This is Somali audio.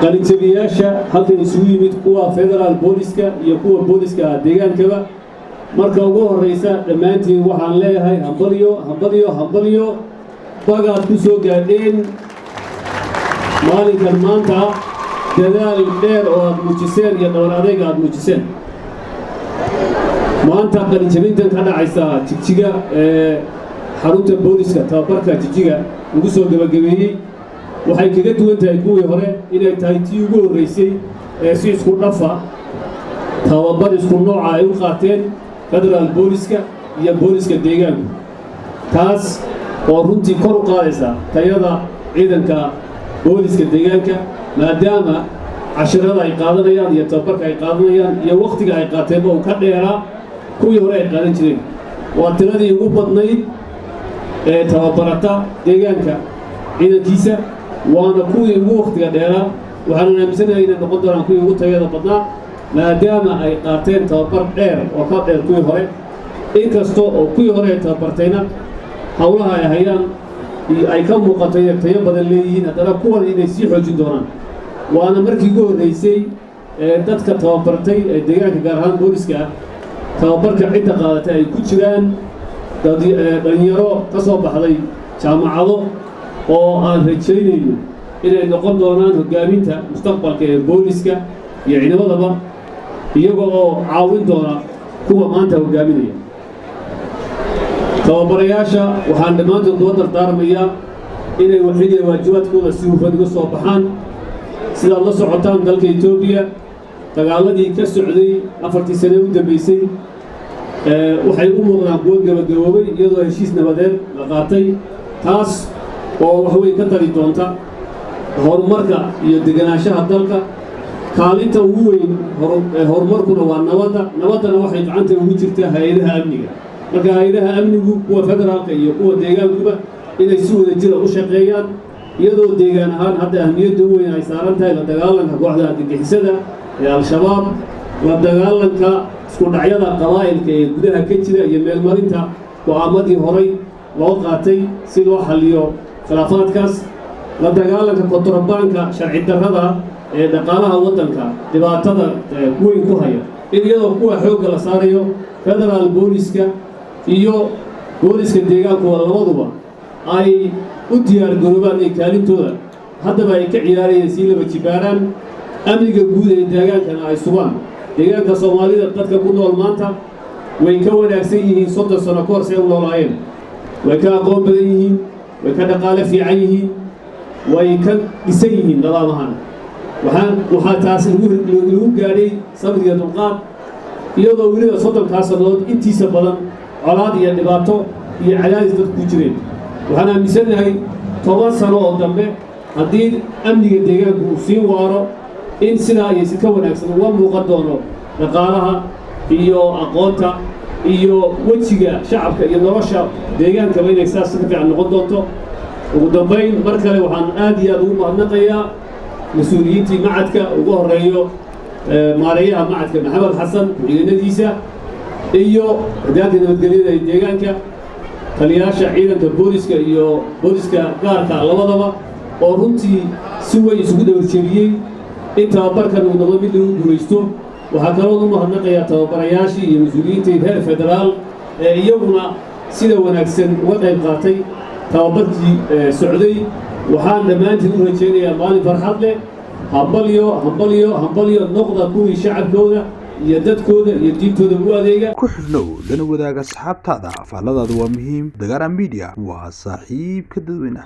Qalinjabiyaasha halkan isugu yimid, kuwa federaal booliska iyo kuwa booliska deegaankaba, marka ugu horraysa dhammaantiin waxaan leeyahay hambalyo, hambalyo, hambalyo. Bagaad ku soo gaadheen maalinkan maanta dadaal dheer oo aad muujiseen iyo dhabar adayga aad muujiseen. Maanta qalinjabintan ka dhacaysa Jigjiga ee xarunta booliska tababarka Jigjiga lagu soo gebagabeeyey waxay kaga duwan tahay kuwii hore inay tahay tii ugu horraysay ee si isku dhafa tababar isku nooca ay u qaateen federaal booliska iyo booliska deegaanku, taas oo runtii kor u qaadaysa tayada ciidanka booliska deegaanka, maadaama cashirada ay qaadanayaan iyo tababarka ay qaadanayaan iyo wakhtiga ay qaateenba uu ka dheeraa kuwii hore ay qaadan jireen. Waa tiradii ugu badnayd ee tababarata deegaanka ciidankiisa, waana kuwii ugu wakhtiga dheeraa. Waxaanan aaminsanahay inay noqon doonaan kuwii ugu tayada badnaa, maadaama ay qaateen tababar dheer oo ka dheer kuwii hore, inkasta oo kuwii hore ay tababartayna howlaha ay hayaan ay ka muuqato inay tayo badan leeyihiin, haddana kuwan inay sii xoojin doonaan. Waana markii ugu horraysay ee dadka tababartay ee deegaanka, gaar ahaan booliska ah, tababarka cidda qaadatay ay ku jiraan dhalinyaro ka soo baxday jaamacado oo aan rajaynayno inay noqon doonaan hoggaaminta mustaqbalka ee booliska iyo ciidamadaba, iyaga oo caawin doona kuwa maanta hoggaaminaya. Tababarayaasha waxaan dhammaantood kula dardaarmayaa inay waxiliya waajibaadkooda si hufan uga soo baxaan. Sidaad la socotaan, dalka Etoobiya dagaaladii ka socday 4-tii sane u dambaysay waxay u muuqdaan kuwo gebagaboobay, iyadoo heshiis nabadeed la qaatay, taas oo wax weyn ka tari doonta horumarka iyo deganaanshaha dalka. Kaalinta ugu weyn horumarkuna waa nabadda, nabaddana waxay gacanta ugu jirtaa hay-adaha amniga. Marka hay-adaha amnigu, kuwa federaalka iyo kuwa deegaankuba, inay si wada jira u shaqeeyaan, iyadoo deegaan ahaan hadda ahmiyadda u weyn ay saaran tahay la dagaalanka kooxda argagixisada ee Al-Shabaab, la dagaalanka isku dhacyada qabaa'ilka ee gudaha ka jira iyo meelmarinta go'aamadii horay loo qaatay si loo xalliyo khilaafaadkaas, la dagaalanka kontrabaanka sharci darrada ee dhaqaalaha waddanka dhibaatada weyn ku haya, in iyadoo kuwa xoogga la saarayo, federaal booliska iyo booliska deegaankuwa labaduba ay u diyaargaroobaan ee kaalintooda haddaba ay ka ciyaarayeen sii laba jibaaraan, amniga guud ee deegaankana ay sugaan. Deegaanka Soomaalida dadka ku nool maanta way ka wanaagsan yihiin 30 sano ka hor say u noolaayeen. Way ka aqoon badan yihiin, way ka dhaqaale fiican yihiin, way ka dhisan yihiin nidaam ahaan. Waxaa taas lagu gaadhay sabir iyo dulqaad, iyadoo weliba 30-kaa sannadood intiisa badan colaad iyo dhibaato iyo cadaadis dadku ku jireen. Waxaan aaminsannahay 10 sano oo dambe haddii amniga deegaanku uu sii waaro in sidaa iyo si ka wanaagsan uga muuqan doono dhaqaalaha iyo aqoonta iyo wejiga shacabka iyo nolosha deegaankaba inay saas ka fiican noqon doonto. Ugu dambayn, mar kale waxaan aad iyo aad ugu mahadnaqayaa mas-uuliyiintii macadka, ugu horreeyo maareeyaha macadka Maxamed Xasan, ku-xigeenadiisa iyo hoggaanka nabadgelyada ee deegaanka, taliyaasha ciidanka booliska iyo booliska gaarka labadaba, oo runtii si weyn isugu dhabarjebiyey in tababarkan uu noqdo mid lagu guulaysto. Waxaa kaloo u mahadnaqayaa tababarayaashii iyo mas-uuliyiintii reer federaal ee iyaguna sida wanaagsan uga qayb qaatay tababarkii socday. Waxaan dhammaantiin u rajaynayaa maalin farxad leh. Hambalyo, hambalyo, hambalyo. Noqda kuwii shacabkooda iyo dadkooda iyo diintooda u adeega. Ku xidhnow, lana wadaaga asxaabtaada. Faalladaadu waa muhiim. Dagaara Media waa saaxiibka dadweynaha.